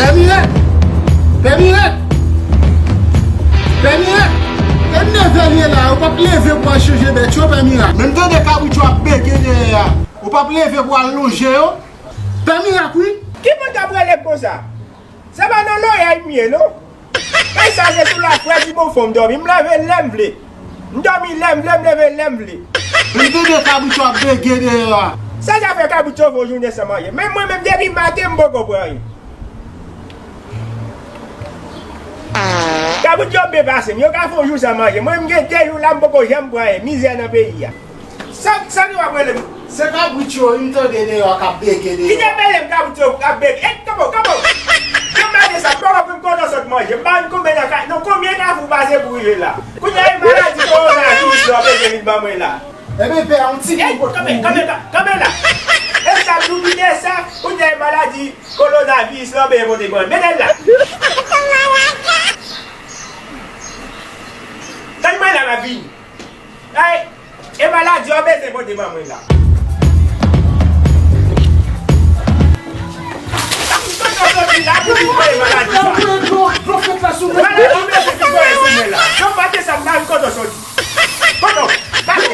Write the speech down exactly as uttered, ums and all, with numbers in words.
Pè Mirak! Pè Mirak! Pè Mirak! E nèf è l ye la, ou p ap leve pou al chanje bèt yo, Pè Mirak. Men m tande kabrit yo ap bege dèyè a. Ou p ap leve pou al lonje yo. Pè Mirak, wi. Ki moun k ap rele m konsa? Se pa nan lòyèy m ye, non. Kay sa se sou lafrèdi bon fò m dòmi. M leve lè m vle. M dòmi lè m vle, m leve lè m vle. Men m tande kabrit yo ap bege dèyè a. Sa k ap fè kabrit yo fè yon jounen san manje? Men mwen menm depi maten m poko pran anyen. Kabrit yo byen pase m. Yo ka fè yon jou san manje. Mwen m gen de jou la m poko janm pran anyen. Mizè nan peyi a. Sa, sa ki w ap rele m? Se kabrit yo, wi, m tande deyò k ap bege deyò. Kite mele m kabrit yo k ap bege. E, kanpe w, kanpe w. Jan m gade sa, m pa konprann kote w sot manje. M pa konn konbyen nan ka, nan konbyen kafou w pase pou w rive la. Kounye a, e maladi kowonaviris la w bezwen vin ban mwen la. Ebyen, pè, yon ti kou kanpe, kanpe, kanpe la. E sa, nou kite sa, kounye a, e maladi kowonaviris la w bezwen pote ban mwen. Mete l la. Tann mwen la, m ap vini. Ay, e maladi w bezwen pote ban mwen la. Sa pou sot nan soti la, pou vin voye maladi sa. Maladi w bezwen vin voye sou mwen la. Jan m gade sa, m pa konn kote w soti. Kote w? Pase.